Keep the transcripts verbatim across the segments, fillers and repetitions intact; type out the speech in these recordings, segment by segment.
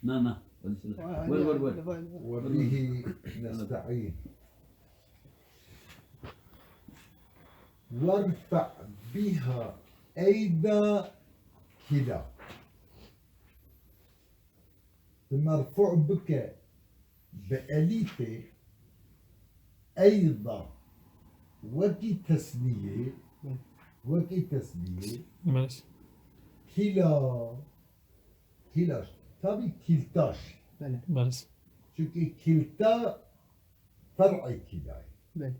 Na, na. Wer, wer, wer. وبه نستعين. وارفع بها أيدى كلا. Merfû bike bi elîfê, eyda, wekî tesniyê, wekî tesniyê, Belê. Kila, kila. Tabî kîltaş. Belê. Belê. Çunkî kîlta fer'ê kîlayê. Belê.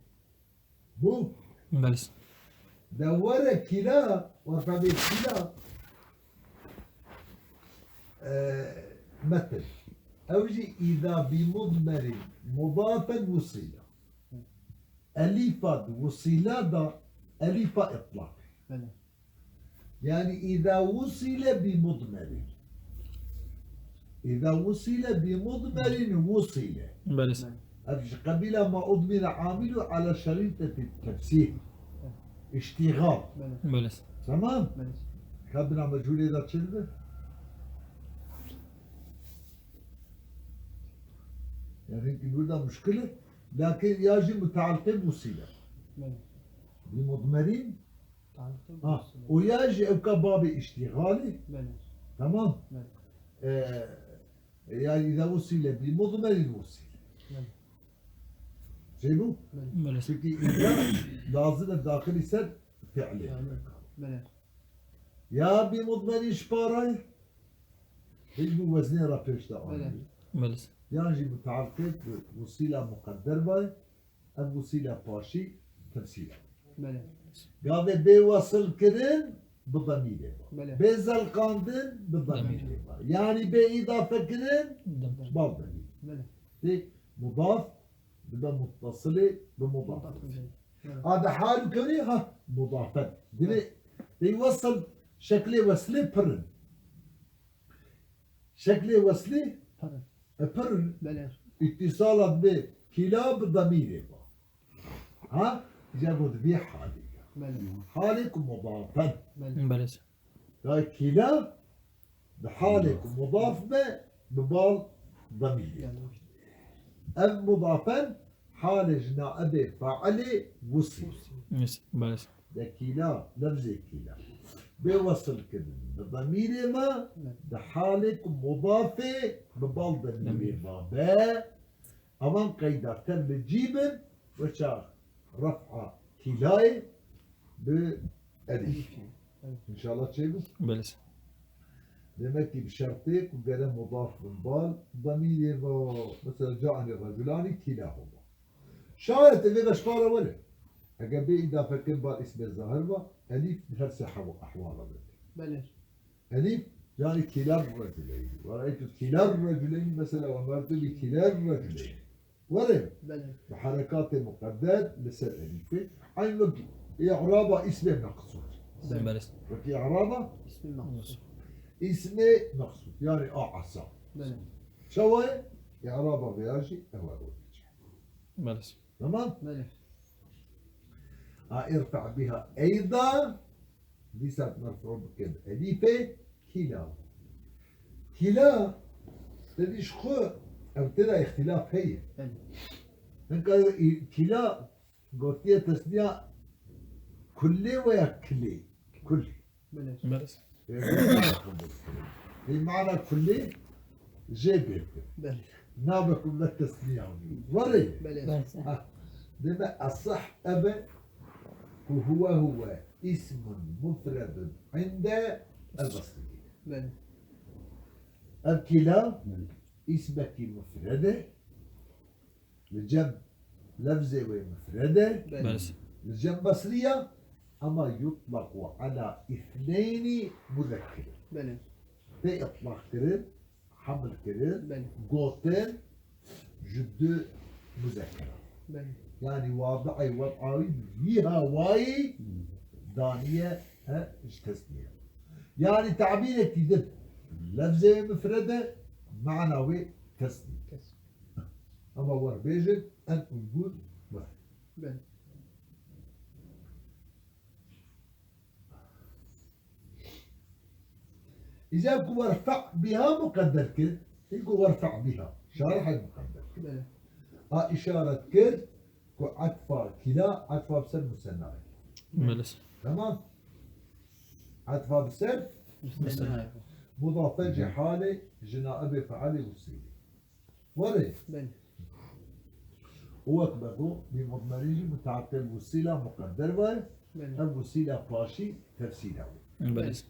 Bû? Belê. De were kila, warfebê kila, e, metin. Ew jî îda bî mudmerî mudafen wusîla. Elîfa di wusîla da elîfa îtlaq. Belê. Yani, îda wusîle bî mudmerî. Îda wusîle bî mudmerî wusîle. Belê. Ev ji qebîla ma udmire amilu ala şerîtetî tefsîr. İştigal. Belê. Belê. Tamam? Belê. Ka bina mecûlê de çi dibe? Yani, hinkî burada muşkil e. Lakin ya jî mutealqê wusîle. Belê. Bî mudmerîn. Tarihte Ha, wusîle. O ya jî ewka babê îştîxalê. Belê. Tamam. Belê. Ee, yani îda wusîle bî mudmerîn wusîle. Belê. Çêbû? Belê. Belê. Çünkü îda lazim e daxilî ser fiilê. Yani, belê. Ya bî mudmerîn ji parayê, hiç bu weznê re pêş de Belê. Anî. Belê. Yan jî mutealqê bi wusîla muqedder bayê, Ev wusîla paşî tefsîl e. Belê. Gavê bê wesil kirin bi demîrê ve. Belê. Bê zelqandin bi demîrê ve. Yanî bê îdafe kirin Dem. Bal demîr. Belê. Tê mudaf dibe muttasilê bi mudaf. Mudaf, belê. Evet. A de hal û kevnê ha mudafen. Divê Evet. Bê wesil şeklê weslê pir in. Şeklê weslê Pir. E, pir Belê. Îtîsala bi kîla bi demîrê ba. Ha? Îca got vî halê. Belê. Halê ku mudafen. Belê. Belê. Ya kîla bi halê ku mudaf be bi bal demîrê. Belê. Ev mudafen halê ji naibê failê wusî. Wusî. Belê. De kîla, lefzê kîla. Bê wesil kirin bi demîrê me, di halê ku mudafê bi bal demîrê me be, evan qeyda tev li cî bin, weça ref'a kîlayê bi elîf. Elîf, evet. Înşallah çêbû? Belê. Demek ki bi şertê ku gere mudaf bin bal demîrê ve, mesela caenî reculanî kîlahuma. Şayet vê beşmara were. Eger bê îdafe kirin bar îsmê zahir ba, elîf her se hewa-, ehwala be. Belê. Elîf, yani kîler reculeynî. Ve re'eytu kîler reculeynî, mesela, ve mertu bi kîler reculeynî. Were. Belê. Bi herekatê muqedder li ser elîfê. Eyn wek î'raba îsmê meqsûd. Belê. Wek î'raba Îsmê meqsûd. Îsmê meqsûd. Yani a asa. Belê. Çawa ye? Î'raba vêya jî ew e. Belê. Tamam? Belê. A irfa biha eyda, dîsa merfu bike bi elîfê, kîla. Kîla, te dî ji xwe, ev tê de îxtîlaf heye. Belê. Hinka î-, kîla gotiye tesniya kullê we ya kilê? Kul. Belê. Belê. Ê, mana kulê jê bêtir. Belê. Nabe ku me tesniya wî. Were. Belê. Belê. Ha. Deme esah ebe ku huwe huwe ismun mufredun inde el basriyin. Belê. Ev kîla Belê. Îsmekî mufred e. Li cem lefzê wê mufred e. Belê. Belê. Li cem Basriya, ama yutlaqu ala îsneynî muzekkerin. Belê. Tê îtlaq kirin, heml kirin, Belê. Gotin ji du muzekkera. Belê. Yani wadi'ê wed'a wî vî hawayî daniye he ji tesniye. Yani tabîrekî din lefzê mufred e, mana wê tesniye. Kes. Ama wer bêjin en uygun wer. Belê. Îca ku werfe' biha muqedder kir, ê ku werfe' biha, şarihê muqedder kir. Belê. A îşaret kir ku etfa kila, etfa bi ser musennayê. Belê. Tamam. Etfa bi ser musennayê. Mudafe cî halê ji naibê fealê wusîlê. Were. Belê. Û wek me got, bî mudmerî jî muteaqil wusîla muqedder be. Belê. Ev wusîla paşî tefsîla wê. Belê.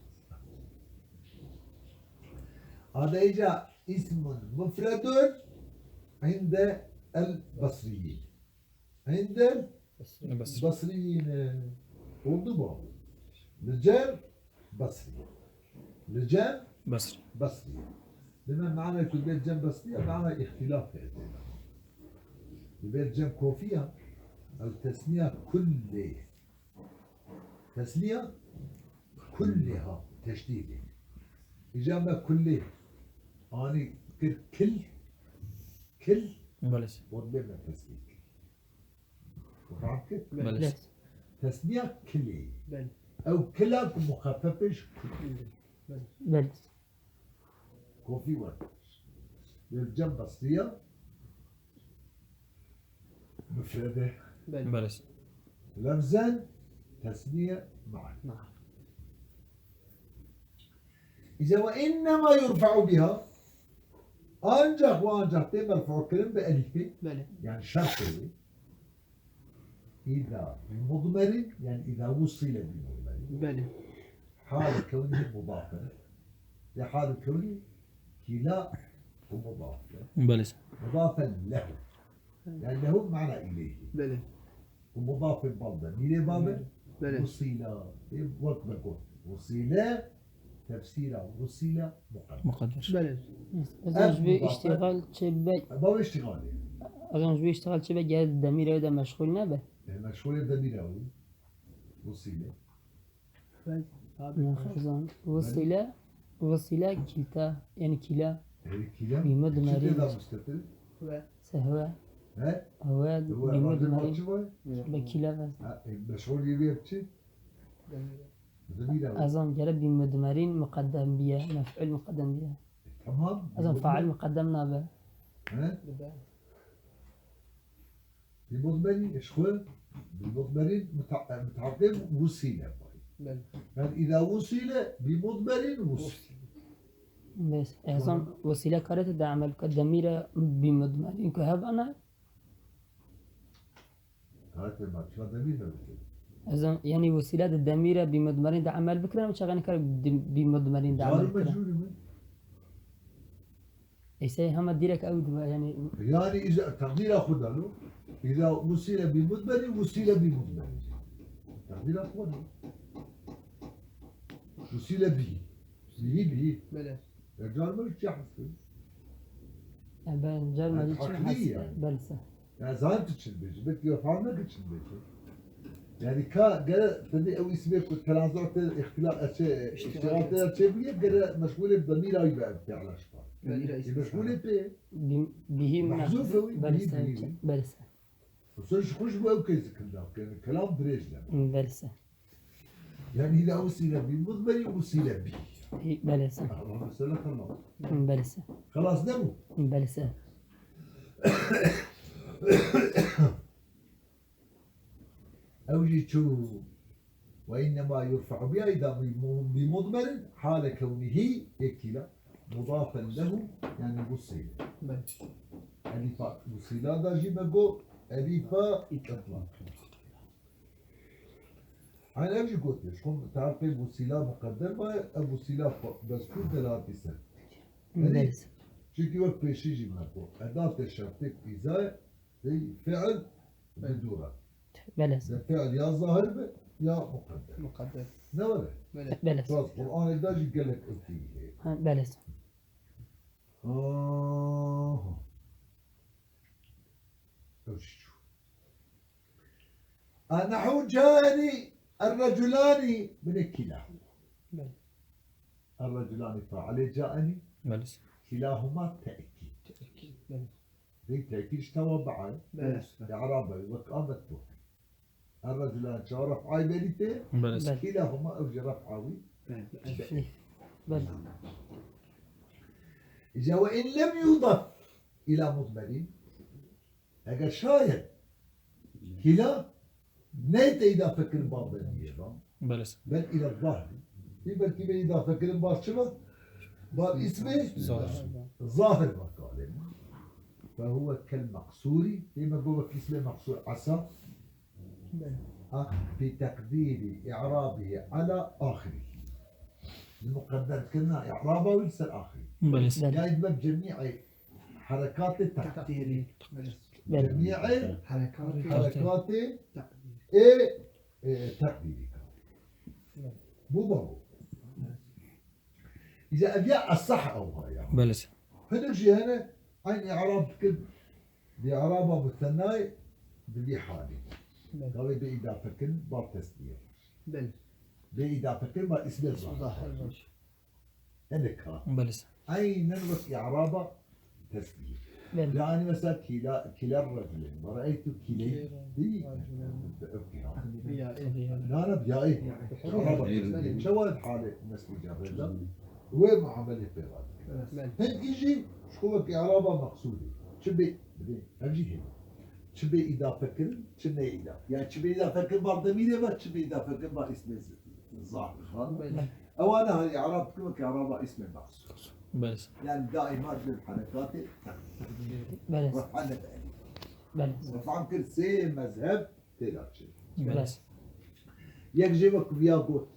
Ada îca ismun mufredun inde el basriyîn. Inde Basri. Basriyîn. Oldu mu? Li cem Basri. Li cem Basri. Basri. Deme mana ku li cem Basri, mana îhtilaf hebe. Li cem Kofiya, ew tesniya kullê. Tesniya kulliha, teşdîdê. Îca me kullê anî kir kil, kil, Belê. Û bê me tesnî kir. Feham kir? Belê. Belê. Tesniya kilê. Belê. Ew kila ku muxeffef e ji kul. Belê. Belê. Kofî were. Li cem Basriya mufrede. Belê. Belê. Lefzen tesniye maen. Maen. Îca ve innema yurfe'u biha. Ancak ve ancak tê merfu kirin bi elîfê. Belê. Yani şertê wê. Îza bi mudmerin, yani îza wusîle bi mudmerin. Belê. Hali kewnihi mudafen. Ve hali kewni kila ku mudafen. Belê. Mudafen lehu. Yani lehu mana ileyhi. Belê. Ku mudafê bal de. Mîrê bal de. Belê. Wusîla. E, wek me got. Wusîle. Tefsîra wusîla muqedder. Muqedder. Belê. Ez Ev ji vê mudafe- îştîxal çêbe. Bavê îştîxalê. Ez ji vê îştîxal çêbe gel demîre de meşxûl nebe. E, meşxûlê demîra wî. Wusîle. Belê. Abi. Naxizan. Wusîle. Wusîle kîta. Yani kîla. E, kîla. Bî mudmerin. Kîta da mustetir. Ve. Sehwe. He? Ewe Ewe bî radyo mudmerin. Maçı var. Be kîla ve. Ha, e, meşhur gibi yapçı. Demir. Demir abi. Ez an gere bî mudmerin muqeddem biye, mef'ul muqeddem biye. E, tamam. Ez an fail muqeddem nabe. He? Bibe. Bî mudmerin, eşxwe, bî mudmerin muta-, mutaqim wusîle bay. Belê. Yani îza wusîle, bî mudmerin wusîle. Bes, ez an wusîle karete de emel ke demîre bî mudmerin ku hevana. Karete ma çima demîr ne bikir? Ez an, yani wusîle de demîre bî mudmerin de emel bikirin, çaxa nikare di-, bî mudmerin de emel bikirin. Jar mecbûr mi? Êsey hema direk ew dibe, yani. Yani îza, teqdîra xwe da lo. Îza wusîle bî mudmerin, wusîle bî mudmerin. Teqdîra xwe da. Wusîle bî. Bî, bî. Belê. Ya car me çi heskin? Ya ben car me çi heskin? Yani. Belê se. Ya zaten tu çi dibêjî, belkî we fam neke çi dibêjî. Yani ka gere tedê ew îsmê ku tenazû te, îxtîlaf, e, çê, îştîxal te çê bûye, gere meşgûlê demîra wî be fi'la şifa. Demîra îsmê. E, meşgûlê pê. Bî-, bihî mehzûf e wî, belê bihî se, bihî wî. Belê se. Sen ji xwe ji bo ew kê zikir nake, yani kelam dirêj ne. Belê se. Yani îza wusîle bî mudmerî, wusîle bî. Belê se. Ama mesele xelas. Belê se. Xelas nebû? Belê se. Ew jî çû. Ve innema yurfe'u biha îza bî mu-, bî mudmerin hale kewnihî yekîla. Mudafen lehu, yani wusîle. Belê. Elîfa wusîla da jî me got, elîfa îtlaq. Hayır, ev jî gotiye, ji xwe tarifê wusîla muqedder be, ev wusîla xwe mezkûr delatî ser. Belê. Yanî, çunkî wek pêşî jî me got, edatê şertê îzayê, dey fi'l bi dû re. Belê. De fi'l ya zahir be, ya muqedder. Muqedder. Ne were? Belê. Belê. Bas Qur'anê de jî gelek ew tî heye. Ha, belê. Aha. Ew jî çû. A nehu caeni er-reculani binê kîlahuma. Belê. Er-reculani failê caeni. Belê. Kîlahuma te'kîd. Te'kîd, belê. Vê te'kîd ji tewa bi'ay. Belê. E'rabe wek amet bu. Er-reculani çawa ref'ay berî tê? Belê. Belê. Kîlahuma ew jî ref'a wî. Belê. Belê. Belê. Îca ve in lem yudaf ila mudmerî. Eger şayet kîla neyte îdafe kirin bal demîrê ve. Belê. Bel ila zahir. Hî belkî bê îdafe kirin bal çi ve? Bal îsmê Zahir. Zahir ve kalê. Fe huve kel meqsûrî. Hî me got wek îsmê meqsûr esa. Belê. Ha, fi teqdîrî i'rabî ala axirî. Li muqedder kirina i'raba wî li ser axirî. Belê. Belê. Ya dibe cemî'ê herekatê teqdîrî. Belê. Cemî'ê Herekatê herekatê teqdîrî. Ê, e, teqdîrî ka. Belê. Bu da bu. Îza ev ya esah ew ha ya. Belê. Hinek jî hene eyn i'rab dikin. Bi araba mutenayê bi vî halî. Belê. Gavê bê îdafe kirin bal tesnîye. Belê. Bê îdafe kirin bal îsmê zahir. Zahir. Hinek ha. Belê. Eynen wek araba tesnîye. Belê. Yani mesela kîla, kîler reculeyn. Ve re'eytu kîleyn. Kîleyn. Değil mi? Reculeyn. Öpüyor. Ya, e. Nana biyayê. Ya. Araba tesnîye. Çawa halê nesbî cevêda. Wê muamelê pê va dike. Belê. Hindkî jî ji xwe wek araba meqsûdê. Çi bê, bê, ev jî heye. Çi bê îdafe kirin, çi ne îdafe. Yani çi bê îdafe kirin bal demîrê ve, çi bê îdafe kirin bal îsmê z-, zahir. Belê. Ewana hani arab kirin wek araba îsmê meqsûd. Belê. Yani daima dibê herekatê teqdîr. Belê. Ref'a ne be elîf. Belê. Ref'a kir sê mezheb têda çi. Belê. Yek jê wek viya got.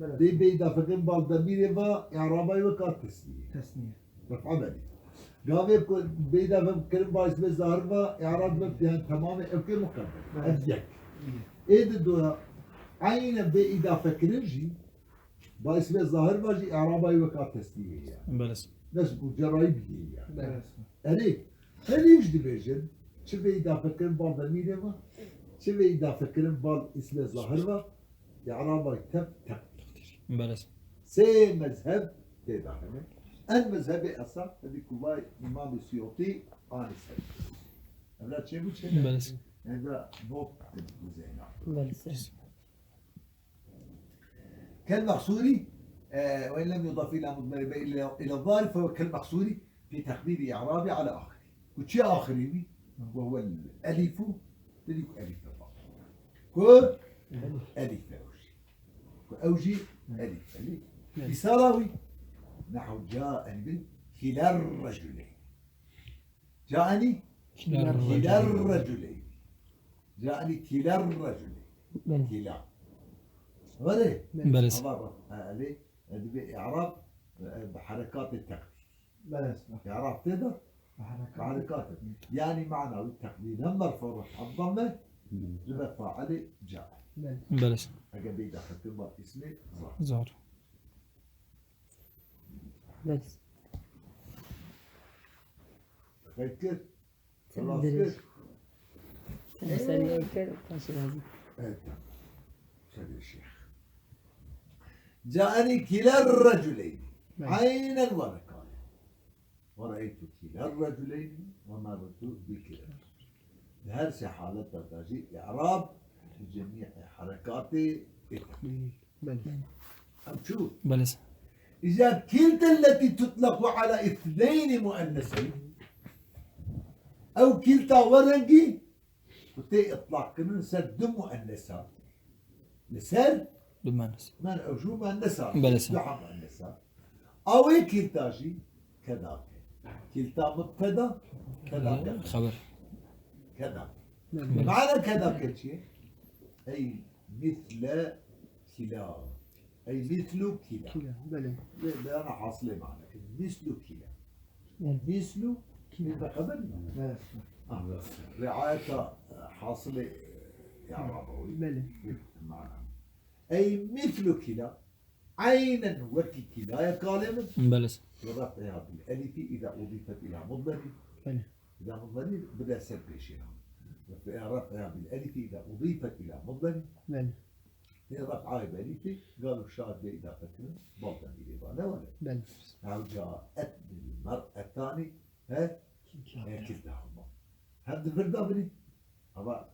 Belê. Dê bê îdafe kirin bal demîrê va, î'raba wê weka tesnîye. Tesnîye. Ref'a belî. Gavê ku bê îdafe kirin bal îsmê zahir va, î'rab be, yani temamê ew kê muqedder. Belê. Ev yek. Ê di doya, eyne bê îdafe kirin jî, bal îsmê zahir va jî, î'raba wê weka tesnîye ye. Belê. Nes ku cerayî bîye ye. Belê. Erê, her yek jî dibêjin, çi bê îdafe kirin bal demîrê va, çi bê îdafe kirin bal îsmê zahir va, Î'raba tev teqdîr. Belê. Sê mezheb tê de hene. En mezhebê esa, hevî ku va Îmamê Suyutî anî ser. Evla çê bû çê ne? Belê. Evla bok guzeyna. Belê. Kel meqsûrî, e, ve in lem yudaf ila mudmerî be ila, ila zahir fe kel meqsûrî. Fi teqdîrî i'rabî ala axirî. Ku çi axirî bî? Ve huvel elîfû, didî ku elîf e. Ku elîf e ew jî. Ku ew jî elîf e. Mîsala wî, nehu caeni bil kiler reculeyn. Caeni kiler reculeyn. Caeni kiler reculeyn. Belê. Kila. Were? Belê. Ava, e, elê, e, dibê i'rab, e, bi herekatê teqdîr. Belê. Î'rab tê de? Bi herekat. Bi herekat. Yani mana wî teqdîr hem merfu ref hem damme, ji ber failê ca. Belê. Belê. Eger bê îdafe kir ba îsmê zahir. Zahir. Belê. Qeyd kir? Sen Xelas dirêj. Kir? Sen, sen yek kir, paşê razî. Evet, tamam. Şerê Şêx. Caeni kiler reculeyni. Evet. Eynen ve rekale. Ve re'eytu kiler reculeyni ve merretu bi kiler. Di her sê haleta de jî i'rab bi cemî herekatê ê. Belê. Em çû? Belê. Îca kilta lletî tutlequ ala îthneyni muenneseyn. Ew kilta werengî ku tê îtlaq kirin ser du muennesa. Li ser du muennes. Men ew jû muennesa. Belê. Du ha muennesa. Awê kilta jî kedake. Kilta mubteda, kedake. Xeber. Kedake. Belê. Mana kedake çi ye? Ey misle kila. Ey mislu kila. Kila, belê. Ve beyana hasilê mana. Mislu kila. Belê. Mislu kila. Bi xeber mi? Belê. Ah, riayeta, e, hasilê, e, ya rabawî. Belê. Mana. Ey mislu kila. Eynen wekî kila ye kalê min. Belê. Ve raf'iha bil elîfî îza udîfet îla mudmerî. Belê. Îla mudmerî bide ser pêşiya. Ve raf'iha bil elîfî îza udîfet îla mudmerî. Belê. Ê raf'a belîfî, galo şad bê îdafe kirin, bal demîrê ba, ne wele? Belê. Ew ca et bil mer'etanî, he? Kilta. He, kilta hema. Hem di vir de binî, ama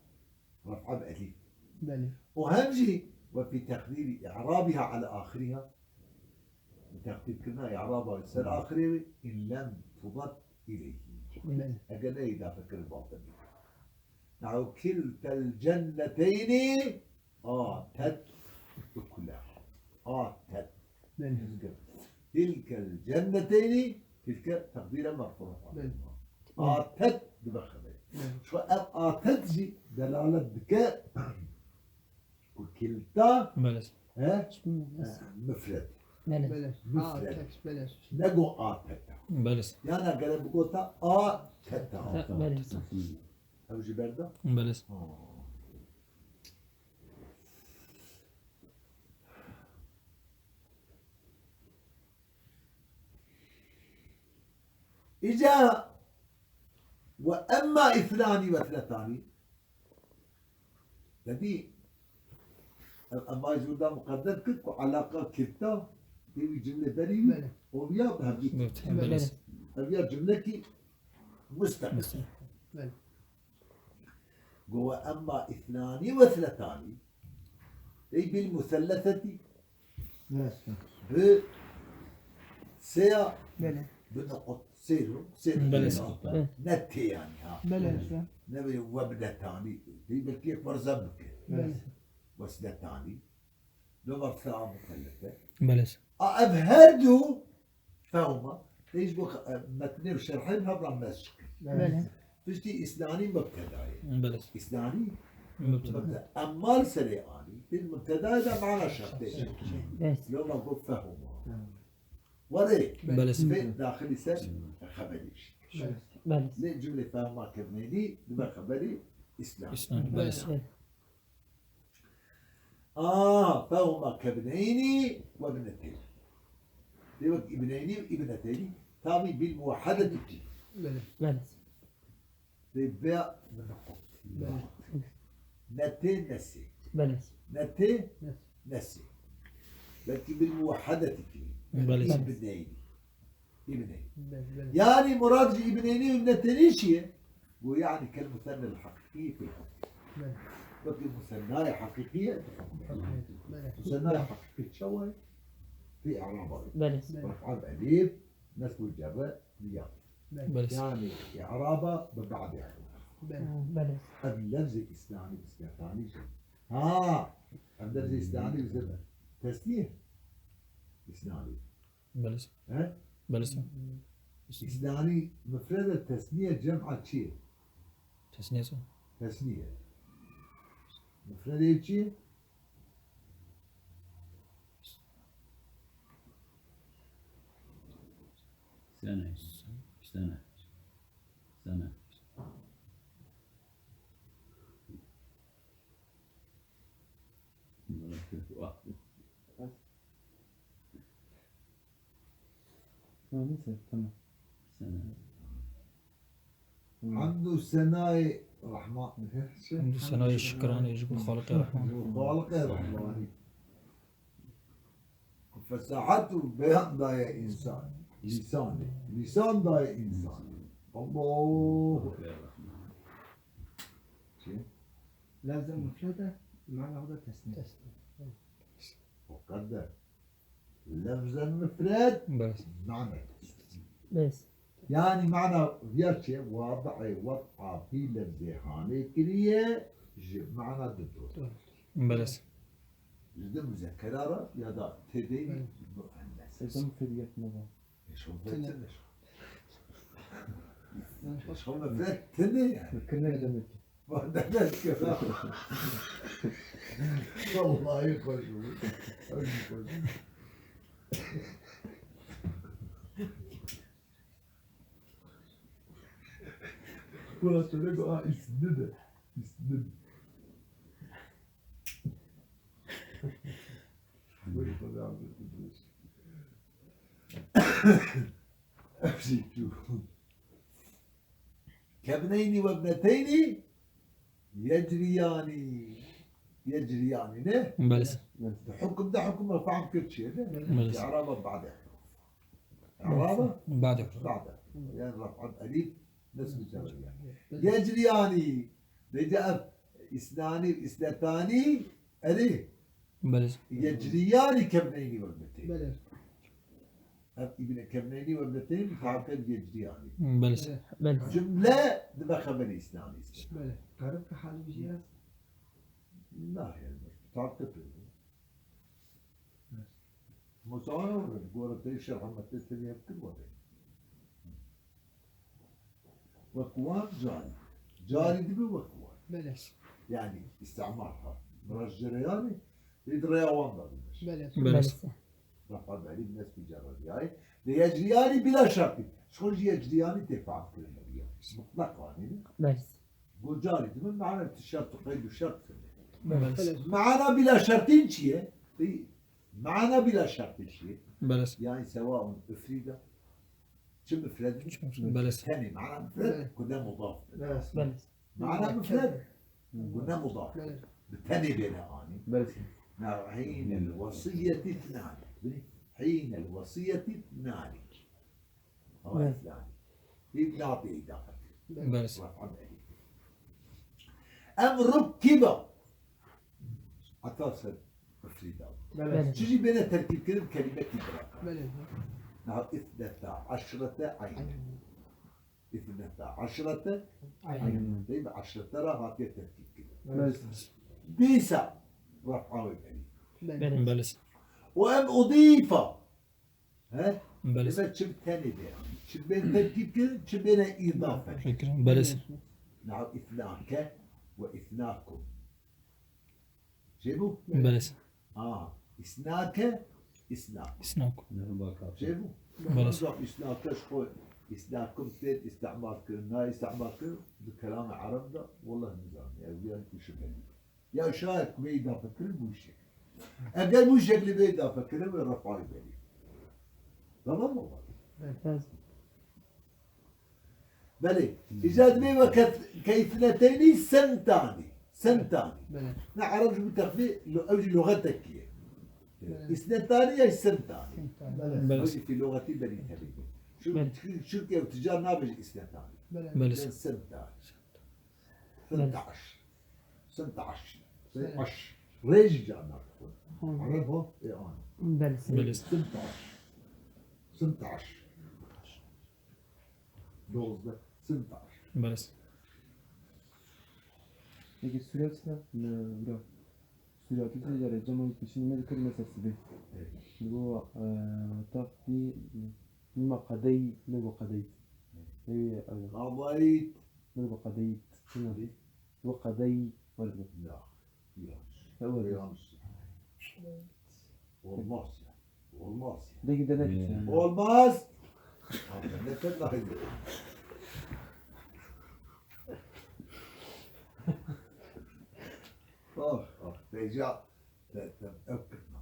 raf'a bi elîf. Belê. Û hem jî ve fî teqdîrî i'rabîha ala axirîha, bi Teqdîrkirina î'raba ser axirê wê, in lem tudat ileyhî. Belê. Eger ne îdafe kirin batil bî. Nehu kiltel cenneteynî atet ukulaha. Atet. Belê. Tilkel cenneteynî, tilke teqdîre merfû. Belê. Atet dibe xeberî. Belê. Şu ev atet jî delalet dike ku kilta, belê, he? Belê. Mifred. Belê. Belê. Mifred. Atet, belê. Ne go ateta. Belê. Yana gere bigota ateta. Ha, belê. Ew jî berda? Belê. Ha. Îca we emma îthnanî we thnetanî. Te dî, em, em vay jûrda muqedder kir ku alaqa kirta dê wî cimlê berî wî, belê, û ya bi hevdî. Evet, belê. Ev ya cimlekî musteqil. Belê. Go we emma îthnanî we thnetanî. Ey bil musellesetî. Evet. Bi seya, belê, bi nuqut, sêr, sêr. Belê. Belê. Ne tê yani ha. Belê. Ne bi we bi netanî. Dey belkî yek werze bike. Belê. We thnetanî. Loma bi seya musellefe. Belê. A ev her du Fehma. Te ji bo, e, metnê û şerhê bi hev re mesk kir. Belê. Piştî îsnanî mubteda ye. Belê. Îsnanî mubteda. Mubteda. Emma li serê anî. Di mubtedayê de mana şertê. Belê. Loma got fehma. Belê. Werê. Belê. Fê daxilî ser xeberî jî. Belê. Belê. Lê cumlê fehma kevnênî dibe xeberî îsnanî. Îsnanî. Belê. Belê. Aha, fehuma kebneynî we bneteynî. Dê wek îbneynî û îbneteynî, tabî bil muwahhedetî tî. Belê. Belê. Dê be min xwe. Belê. Netê nesê. Belê. Netê nesê. Belkî bil muwahhedetî tî. Belê. Îbneynî. Îbneynî. Belê, belê. Yani murad ji îbneynî û îbneteynî çi ye? Got yani kel musennel haqiqî fil hukm. Belê. Wekî musennayê haqiqî ye fil hukm. Belê. Musennayê haqiqî çawa ye? Fî i'raba. Belê. Raf'a bi elîf, nesb û cerre bi ya. Belê. Belê. Yani i'raba bi ba'dê huruf. Belê. Belê. Ev lefzê îsnanî, îsnetanî jî. Ha! Ev lefzê îsnanî bi zirve. Tesnîye. Îsnanî. Belê. He? Belê. Îsnanî mifred e, tesnîye cem a çi ye? Tesnîye se? Tesnîye. Mifredê çi ye? Sene. Sene. Sene. Tamam, neyse, tamam. Sene. Tamam. Hamd û senayê Rahman. Hamd û senayê şikranê ji bo Xaliqê Rahman. Ji bo Xaliqê Rahmanî. Fesahet û beyan daye însan. Lîsanê. Lîsan daye însan. Allahu Ekber. Çi? Lafzên mufred e, mana xwe de tesnî. Tesnî. O kadar. Lafzên mufred, bes, mana tesnî. Bes. Yani mana ya çi? Wadi'ê wad'a vî lafzê hanê kiriye, ji mana di dor. Bes. Ji di muzekkera re ya da têdeyî, belê, muennes. Êşo mufred yek neba. Êşo mufred tine. Êşo mufred tine yani. Kirine demekî. Vay, ne demek ya? Vallahi hoş olur. Hoş olur. Ulan söyle, aa, ismi de. İsmi. Kebneynî we bneteynî yecriyanî. Yecriyanî ne? Belê. Di hukm de hukm me fehm kir çi ye ne? Belê. I'raba ba'de. I'raba? Ba'de. Ba'de. Yani raf'a elîf nesb cerre yani. Belê. Yecriyanî. Bêje ev îsnanî, îsnetanî, erê. Belê. Yecriyanî kebneynî we bneteynî. Belê. Ev Îbn Kevneynî we bi te mutaheke bi Yecdiyanî. Belê. Belê. Cumle dibe xeberê îsnanî. Belê. Tarif ki halî bijî ez? Na, yani, tarif ki pê. Musa, gore te şerh Ahmed te tebiye kir were. Wek wan carî. Carî dibe wek wan. Belê. Yani, îstimar ha. Miraj cereyanê, lê di rêya wan da bibe. Belê. Belê. Rafa Belî bi nesbî cerrediyayê. Lê Yecdiyanî bila şertî. Ji xwe jî Yecdiyanî tê fehm kirin ev ya. Mutlaq anî ne? Belê. Got carî dibe, mane tişert û qeyd û şert kirine. Belê. Mana bila şertîn çi ye? Ê, mana bila şertîn çi ye? Belê. Yani sewaun ufrîda. Çi mufred? Çi mufred? Belê. Tenê, mana mufred, belê, ku ne mudaf. Belê. Belê. Mana mufred, ku ne mudaf. Belê. Bi tenê bêne anî. Belê. Na hînel wesiyetî tnanî. Binî, hînel wesiyetî tnanî. Ama, belê, îsnanî. Hîn nabê îdafe. Belê. Raf'a belî. Em rukkiba. Heta ser mufrîda. Belê. Belê. Çi jî bêne terkîb kirin, kelîmekî bira. Belê. Niha îsneta eşrete eyn. Eyn. Îsneta eşrete eyn. Eyn. Değil mi? Eşrete ra hatiye terkîb kirin. Belê. Dîsa raf'a wê belî. Belê. Belê. Û em udîfa. He? Belê. Demek çi bi tenê bê. Çi bên terkîb kirin, çi bêne îdafe. Belê. Niha îsnake ve îsnakum. Çêbû? Belê. A, îsnake, îsnakum. Îsnakum. Çêbû? Belê. Wexta îsnake ji xwe îsnakum tên îstimar kirin, na îstimar kirin, di kelamê ereb de, wellah nizanim. Ev yan ku şibheli. Ya şayet ku bê îdafe kirin bû şekl. Eger bû şeklî bê îdafe kirin, wê refayî belî. Tamam mı? Belê. Belê. Îca divê weke ke îsneteynî sentanî. Sentanî. Belê. Ne ereb ji bo texfîf, lo-, ew jî luxetekî ye. Belê. Îsnetanî ya sentanî. Sentanî. Belê. Belê. Ew jî fî luxetî belî tevî. Çun-, belê, çun-, çunke ew ti car nabêje îsnetanî. Belê. Belê. Sen sentanî. Belê. Sentaş. Sentaş. Belê. Sentaş. Rê jî car nabêje. Hı. Ereb ho, ê an. Belê. Belê. Sentaş. Sentaş. Dozdeh, sentaş. Belê. Peki Sûriya çi ne? Ne, bira. Sûriya tu tê care cema yî peşînî me dikir mesela sibê. Evet. Digo, e, taqdî, mîma qedeyî, nego qedeyî. Evet. Ê, e, qadayît. Nego qedeyî. Çi ne? Evet. Digo qedeyî, were digo. Ya. Yanlış. Ya, were digo. Yanlış. Olmaz ya. Olmaz ya. Peki de ne diyorsun? Olmaz. Abi, ne kadar iyi. Ah, ah, Beca, te, te, öpkürtme.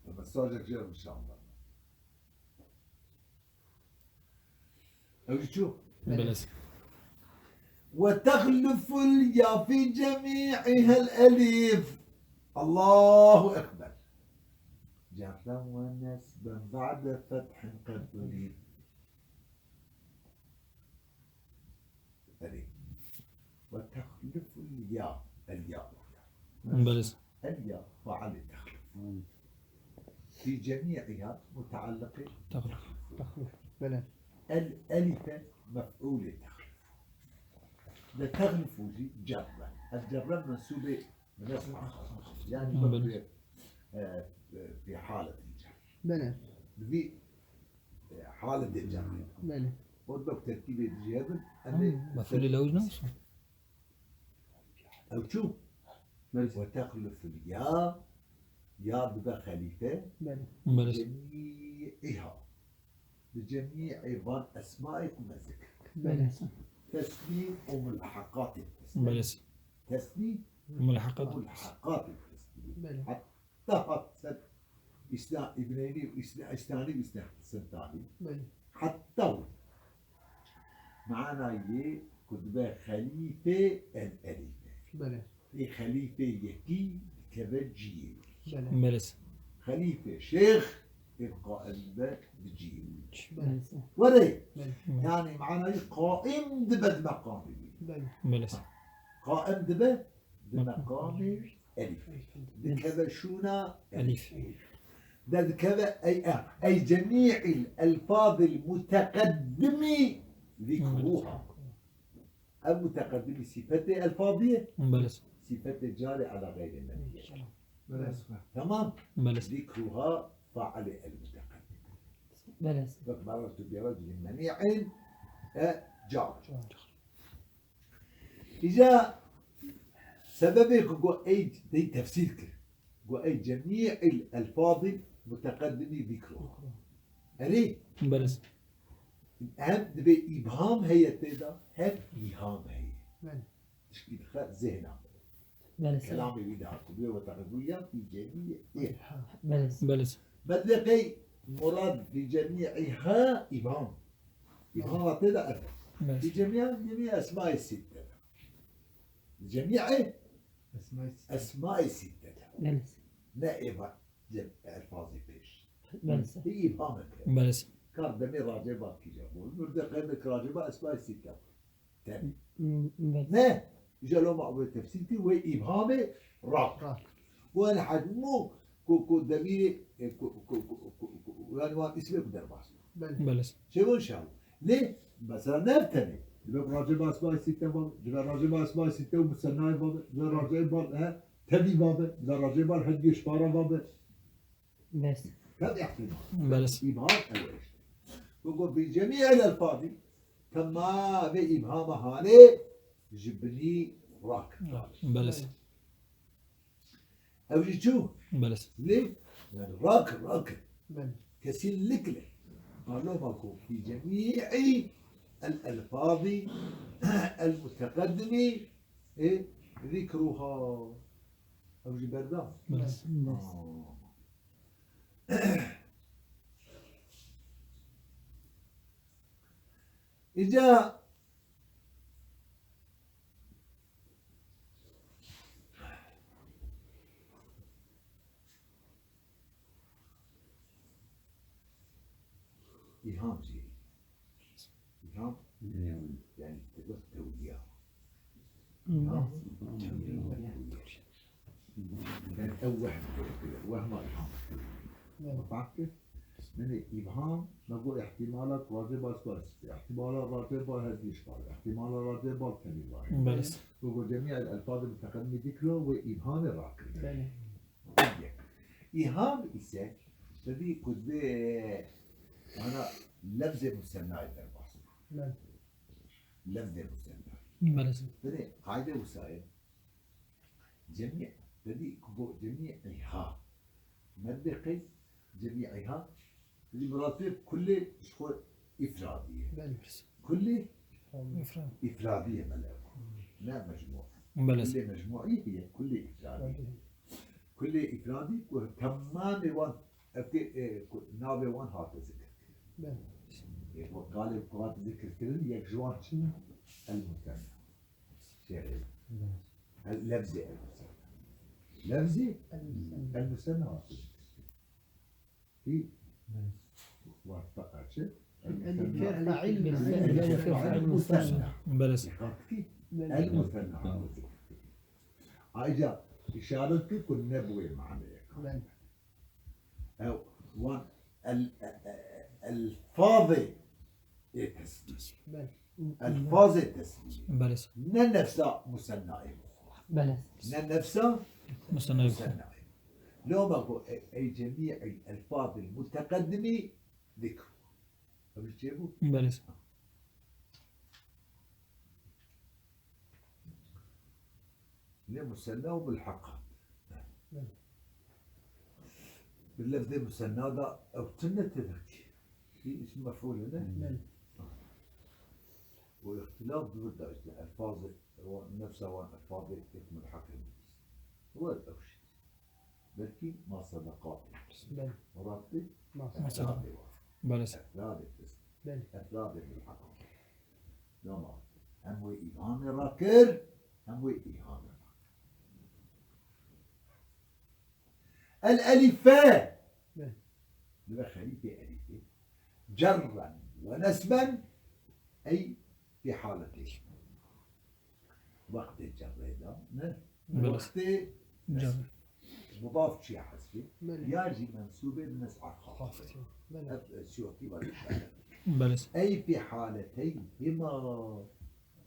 Te mesajek jê inşallah. Ew çû? Belê. Ve texluful ya fi cemî'ihel elif. Allahu Ekber. Cerren ve nesben ba'de fethin qed ulîf. Elif. Ve texluful ya. El ya. Belê. El ya faali texluf. Fi cemî'iha mutealliqi texluf. Belê. El elife mef'ulê texluf. Ve texlufu jî cerre. El cerre mensûbê bi nesb. Yani, belê, bak, e, e, fi haletil cer. Belê. Bi, e, haletê cer. Belê. O dok terkîbê dijî hebin. Em ê mef'ulê lewj ne olsun? Ew çû? Belê. Ve texluful ya, ya dibe xelîfe. Belê. Belê. Cemî'iha. Bi cemî'ê van esmaê ku me zikir kir. Belê. Tesnî û mulhaqatê tesnî. Belê. Tesnî û mulhaqatê tesnî. Belê. Heta hat ser Îsna-, Îbneynî, Îsna-, Îsnanî, Îsna-, Sintanî. Belê. Heta wî. Manayê ku dibe xelîfê el elîfe. Belê. Ê xelîfê yekî dikeve cihê wî. Belê. Belê. Xelîfê şêx ê qaim dibe di cihê wî. Belê. Were. Belê. Yani manayê qaim dibe di meqamê wî. Belê. Belê. Qaim dibe di meqamê elîf. Dikeve şûna elîf. Elîf. De dikeve ey, e, ey cemî'il elfazil muteqeddimî zikruha. Ev muteqeddimî sîfetê elfazî ye. Belê. Sîfetê carê ala xeyrê menî ye. Belê. Tamam? Belê. Zikruha failê el muteqeddim. Belê. Bak, marartu bi racilin menî'in, e, car. Car. Îca sebebê ku got ey, dey tefsîr kir. Got ey cemî'il elfazî muteqeddimî zikru. Erê? Belê. Hem dibê îbham heye tê de, hem îham heye. Belê. Tişkî dixe zihna. Belê. Kelamê wî de hatiye, weta bûya fî cemî'îha. Belê. Belê. Bende qey murad fî cemî'îha îbham. Îbhama tê de ev. Belê. Fî cemî'îha, cemî esmayê sitte de. Cemî'ê esmayê sitte de. Belê. Ne êva cem-, elfazê pêş. Belê. Hî îbham e. Belê. Kar demê racê ba kîja bû. Nur de qey me racê ba esmayê sitte bû. Tevî. Hmm, belê. Ne, îja loma wê tefsîr kir, wê îbhamê rak. Rak. Wan hemû ku, ku demîrê, e, ku, ku, yani wan îsmê ku derbas. Belê. Belê. Çêbû şaw. Lê, mesela ne tenê. Dibe racê ba esmayê sitte ba, dibe racê ba esmayê sitte û musennayê ba, dibe racê ba, he, tevî ba, dibe racê ba hediyê şpara ba. Bes. Tev ihtimal. Belê. Îbham ew e işte. Ku got bi cemî'il elfazî, temamê îbhama hanê ji binî rak. Belê. Ew jî çû? Belê. Lê, yani rak, rak. Belê. Kesinlikle. Maluma ku bi cemî'î el elfazî el muteqeddimî, e, zikruha. Ew jî berda. Belê. Aa. Îca îham jî. Îham, yani, te got tewliya. Hmm. Îham, tewliya. Yani, ew wehm, wehma îham. Bak, yani, îbham, me got ihtimalat racê ba spas, ihtimalat racê ba hezîş ba, ihtimalat racê ba tevî ba. Belê. Me got cemî el elfazê muteqedimî dikro ve îbhamê rakir. Belê. Îham ise, te dî ku dibê, mana, lefzê musennayê derbas bû. Belê. Lefzê musennayê. Belê. Belê, qaîde wisa ye. Cemî, te dî ku bo cemî îha. Me dibê qey cemî îha. Te dî murad pê kulê ji xwe îfradî ye. Belê. Kulê Îfrad. Îfradî ye mele. Ne mecmû. Belê. Kulê mecmûî heye, kulê îfradî. Kulê îfradî ku temamê wan, ev tê, e, ku navê wan hate zikir. Belê. E, ku kalê ku hate zikir kirin, yek ji wan çi? El musenna. Şey, belê. El, lefzê el musenna. Lefzê el musenna hate zikir kirin. Hî. Belê. Wa fa-, çi? El, el, el, el, el, el, el, el, musenna. Belê. Dikkat ki, belê, el musenna. Ayrıca işaret ki ku nebûye maneye. Belê. Ew, wan el, e, e, elfazê ê tesnî. Belê. Elfazê tesnî. Belê. Ne nefsa musennayê. Belê. Ne nefsa musennayê. Loma ku e-, ey cemî'il elfazil muteqeddimî zikr. Ev çi bû? Belê. Lê musenna û mulheqat. Belê. Bi lefzê musenna da ew tune tevekî. Hî îsim mef'ûl e, ne? Belê. Û îxtilaf di vir de işte elfazê, nefsa wan elfazê yek mulheq e. Wer ew şey. Belkî ma sebeqatê. Belê. Murat bê? Ma sebeqatê. Efradê wa. Belê. Efradê pist. Belê. Efradê mulheq. Tamam. Hem wê îhamê rakir, hem wê îhamê rakir. El elife. Belê. Dibe xelîfê elîfê. Cerren ve nesben, ey fî haletê. Wextê cerrê de, ne? Belê. Wextê cer. Mudaf çi ya hezfê? Belê. Ya jî mensûbê bi nes'a xafidê. Xafidê. Belê. Ev, e, Siyotî var. Belê. Ey fî haleteyn hima.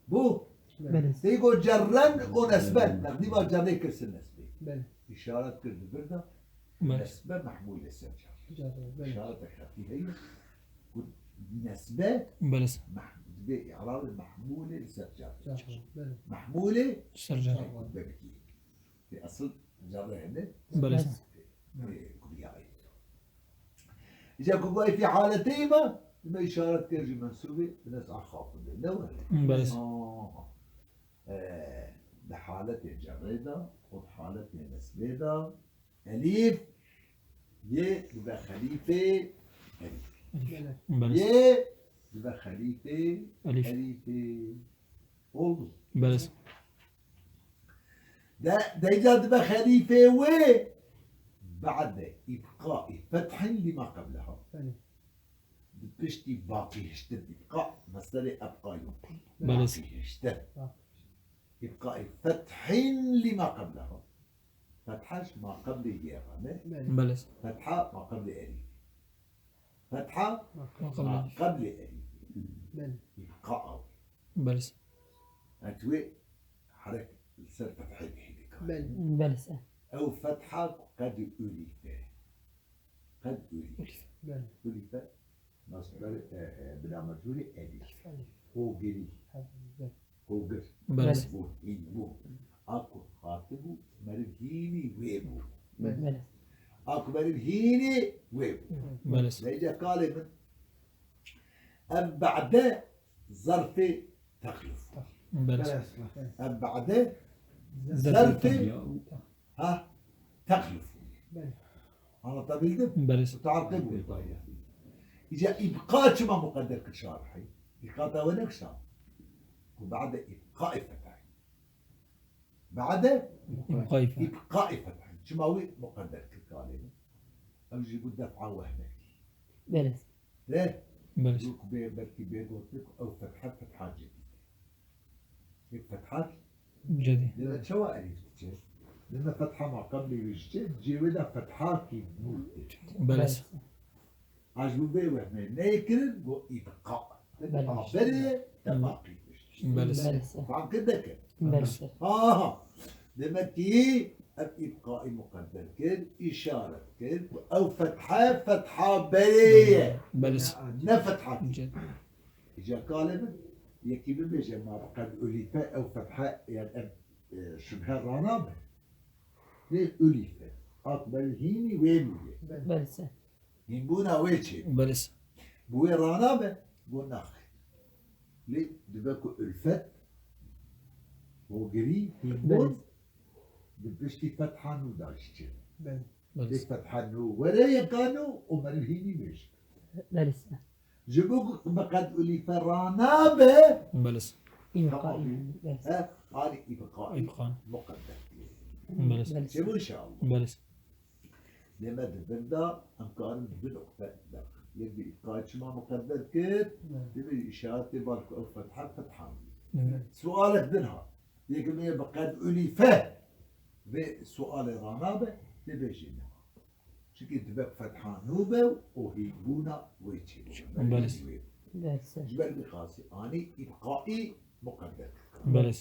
Bu. Belê. Sey go cerren û nesben. Nexdî va cerrê kirsin nesbê. Belê. Îşaret kir di vir de. Belê. Nesbe mehmûlê ser cer. Cer, belê. Îşaretek xefî heye. Ku nesbe Belê. meh-, dibê î'rabê mehmûlê li ser cer. Cer, belê. Mehmûlê Ser cer. Belê. Tê esil cerre hene. Belê. Ê, kubiya ê. Îca ku got fî haleteyê ma, dime îşaret kir jî mensûbê bi nes'a xafidê. Ne were? Belê. Aha. Ee, di haletê cerrê de û di haletê nesbê de elîf yê dibe xelîfê elîf. Belê. Belê. Yê dibe xelîfê Elîf. elîfê. Oldu. Belê. De, deyca dibe xelîfê wê, ba'de îbqaî fethin lima qebleha. Belê. Di piştî baqî hiştin, îbqa, mesderê ebqa yo. Belê. Baqî hiştin. Baqî. Îbqaî fethin lima qebleha. Fetha ji ma qeblê yê re ne. Belê. Belê. Fetha ma qeblê elîf. Fetha Ma qeblê. ma qeblê elîf. Belê. Îbqa ew. Belê. Et wê herek li ser fethê bihêlî kar. Belê. Belê. Ew fetha ku qed ulîfe. Qed ulîfe. Belê. Ulîfe. Masderi, e, e, bila mecûrê elîf. Elîf. Hogirî. Belê. Hogir. Belê. Bû, hîn bû. A ku hatibû, meriv hînî wê bû. Belê. A ku meriv hînî wê bû. Belê. Veyce kalê min. Ev ba'de zerfê texluf. Belê. Ev ba'de Zerfê zerfê texluf. Ha, texluf. Belê. Anlatabildim? Belê. Mutaaqibu. Îca îbqa çima muqedder kir şarihî? Îbqa te wene kişa. Ku ba'de îbqaî fethay. Ba'de Îbqaî fethay. îbqaî fethay. Çima wî muqedder kir kalê min? Ew jî bû def'a wehmekî. Belê. De? Belê. Wek bê, belkî bê gotin ku ew fetha, fetha cedîd e. Yek fetha Cedî. Deme çawa elîf diçe? Deme fetha ma qeblê wî ji çe, cê wê de fethakî nûr tê. Belê. A ji bo vê wehmê neyê kirin, got îbqa. Deme Belê. a berê ye, te baqî kuşt. Belê. Belê. Fam kir deke. Belê. Aha. Demek ki ev îbqaî muqedder kir, îşaret kir ku ew fetha, fetha berê ye. Belê. Ne fetha. Cedî. Îca kalê min, yekî bibêje ma qed ulîfe ew fethe, yani ev, e, şubhe ranabe. Lê ulîfe. Ak berî hînî wê bûye. Belê. Hînbûna wê çê. Belê. Bi wê ranabe, got naxê. Lê dibe ku ulfet, hogirî, hînbûn, Belê. di piştî fetha nû da jî çê. Belê. Belê. Lê fetha nû were yeka nû û meriv hînî wê jî. Belê. Ji bo ku bi qed ulîfe ranabe. Belê. Îbqaî. Tamam. Belê. He, alî îbqaî Îbqa. muqedder. Belê. Belê. Çêbû inşallah. Belê. Lê me di vir de em karin du nuqte derxin. Yek bi îbqaî çima muqedder kir, Belê. dibê îşaretê bal ku ew fetha, fetha bû. Belê. Sualek din hat. Yek bi bi qed ulîfe vê sualê ranabe, dibêjî ne. Çimkî dibe fetha nû be û hînbûna wê çêbû. Belê. Wê. Belê. Ji ber vî xasî anî îbqaî muqedder kir. Belê.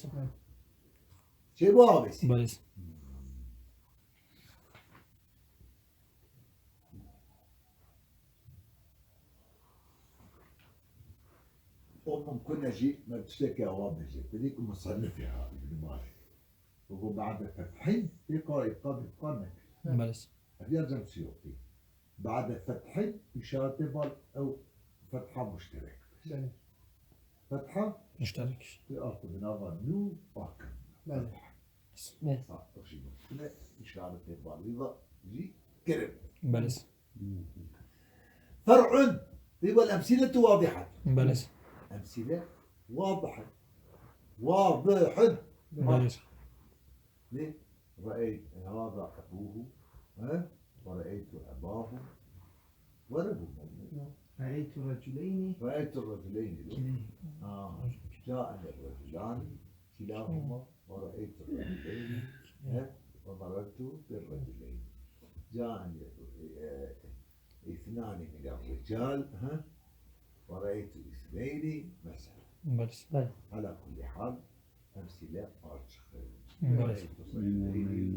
Çêbû abêsî. Belê. O mumkun e jî me tiştekî awa bêje. Tedî ku musennifê ha, Îbn Malîk. Û got ba'de fethin, tê qara îbqa bi îbqa nekir. Belê. Ev ya cem Siyotî. Ba'de fethin, îşaretê bal ew fetha muşterek. Belê. Fetha Muşterek. tê artu bi nava nû akim. Belê. Fetha. Belê. Ha, ew jî mumkun e, îşaretê bal wî va jî kirin. Belê. Fer'un. Tê wal emsîletu wadihat. Belê. Emsîle wadihat. Wadihun. Belê. Lê, re'eyt, hâzâ ebûhu, he? Ve re'eytu ebâhu. Were bû. Re'eytu reculeyni. Re'eytu reculeyni. Kileyni. Ha. Câene reculani. Kilâhuma. Ve re'eytu reculeyni. He? ومررت بالرجلين. جاءني، آه، اثنان من الرجال، ها؟ ورأيت اثنين مثلا. Belê. على كل حال، أمثلة açık. Belê. رأيت صدرين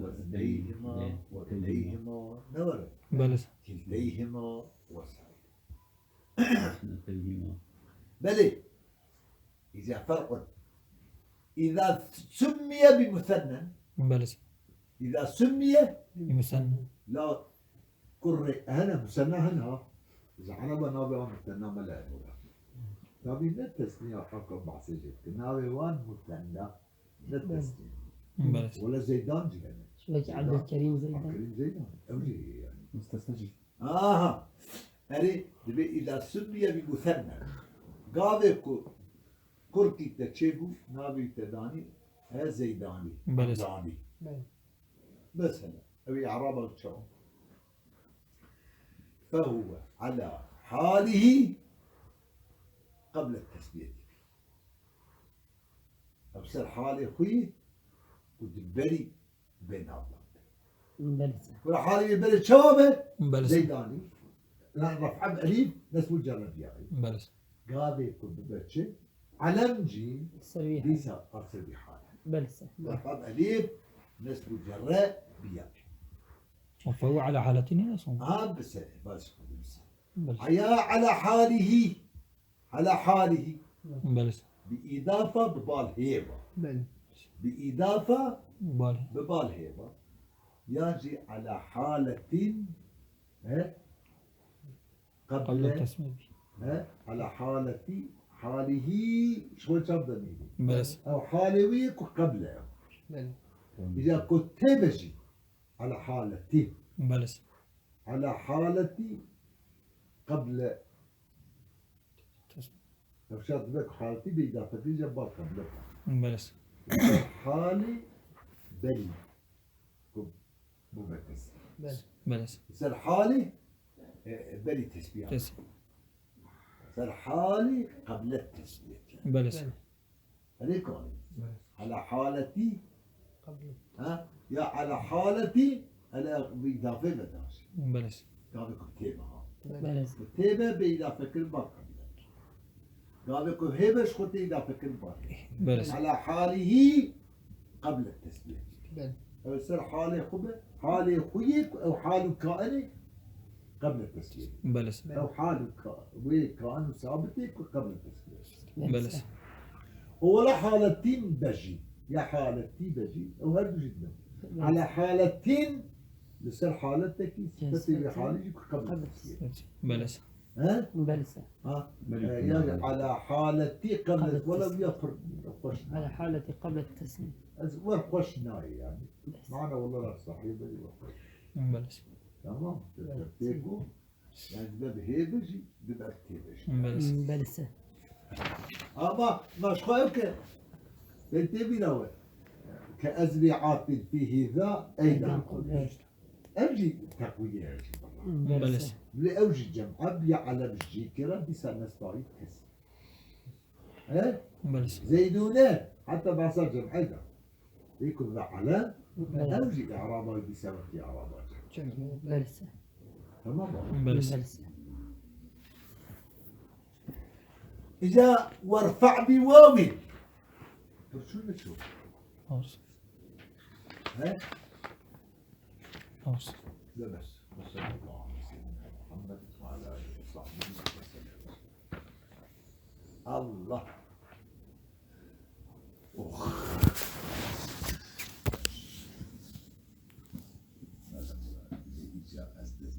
واثنيهما وكليهما. Ne var? Belê. كلتيهما وسعيد. اثنتيهما. بلى. إذا فرق. إذا سمي بمثنى. Belê. إذا سمي Bi musenna. لا كري هنا مثنى هنا. إذا عربة نابي مثنى ما لا يقول. نابي لا تسمية حق بحث جد. نابي وان مثنى لا تسمية. Belê. ولا زيدان جي يعني. Belkî Abdülkerim Zeydan. Abdülkerim Zeydan. Öyle yani. مستثنى جي. Aha. Erê, dibê îda summiye bi musenna. Gavê ku kurkî te çêbû, navê te danî, he Zeydanî. Belê. Danî. Belê. Mesela, ew î'raba çawa? Fehuve ala halihi qeble tesmiyetî. Ew ser halê xwe yê ku di berî bê navdar. Belê. Wala halê wê berê çawa be? Belê. Zeydanî. Lan raf'a bi elîf, nesb û cerre biyayî. Belê. Gavê ku bibe çi? Elem jî Ser wî hal. dîsa qasir bi hal. Belê. Raf'a bi elîf, nesb û cerre biyayî. Fehuve ala haletî ne son? Ha bi se, baş xwe bi se. Belê. Aya ala halihi. Ala halihi. Belê. Bi îdafa bi bal hêva. Belê. Bi îdafa Belê. bi bal hêva. Yan jî ala haletin, he? Qeble Qeble, tesmiyetî. he? Ala haleti, halihi, ji xwe çav demî. Belê. Ew halê wî ku qeble. Belê. Îca ku tê be jî. Ala haleti. Belê. Ala haleti qeble. Tesmiyetî. Ev şart dibe ku haleti bi îdafe kir, îca bal qeble. Belê. Halê berî. Ku bûbe kes. Belê. Belê. Ser halê, e, berî tesbîh. Kes. Ser halê qeble tesbîh. Belê. Belê. Erê kanî. Ala haletî, Qeble. ha? Ya ala haletî, ala bi îdafe ve daş. Belê. Gavê ku tê be ha. Belê. Ku tê be bê îdafe kir ba qeble. Gavê ku hê be ji xwe tê îdafe kir ba. Belê. Ala halihi qeble tesbîh. Belê. Ew ser halê xwe be, halê xwe yê ku ew hal û kainê qeble tesbîh. Belê. Ew hal û ka-, wê kain û sabitê ku qeble tesbîh. Belê. Û wela haletîn be jî, ya haletî be jî, ew her du jî dibin. Ala haletîn, li ser haletekî, sifetê wê halî jî ku qeble tesbîh. Belê. He? Belê. Ha? Belê. E, ya jî ala haletî qeble, Qeble wela tesbîh. ya pir xweş Ala nayê. Haleti qeble tesmî. Ez wer xweş nayê yani. Mana wela ra sahî berî wer xweş. Belê. Tamam. Evet. Tê ku, yani dibe bi hê be jî, dibe bi tê be jî. Belê. Belê. Ama ma ji xwe ew ke, ben tê bîra we, ke ez vê atîl fî hîza, eydan qul. Ev jî teqwiyê ye jî valla. Belê. Lê ew jî cem'a biya elem jî kira, dîsa nestayî kes. He? Belê. Zeydûne, heta behsa cem'e da. Ê ku ve elem, Belê. ew jî i'raba dîsa wekî i'raba cem. Belê. Tamam mı? Belê. Belê. Îca werfa' bi wawî. Pirçû ne çû? Olsun. He? Olsun. Demez. Ve sallallahu aleyhi ve sellem Muhammed ve ala alihi ve sahbihi ve sellem. Allah. Oh. Îca ez dest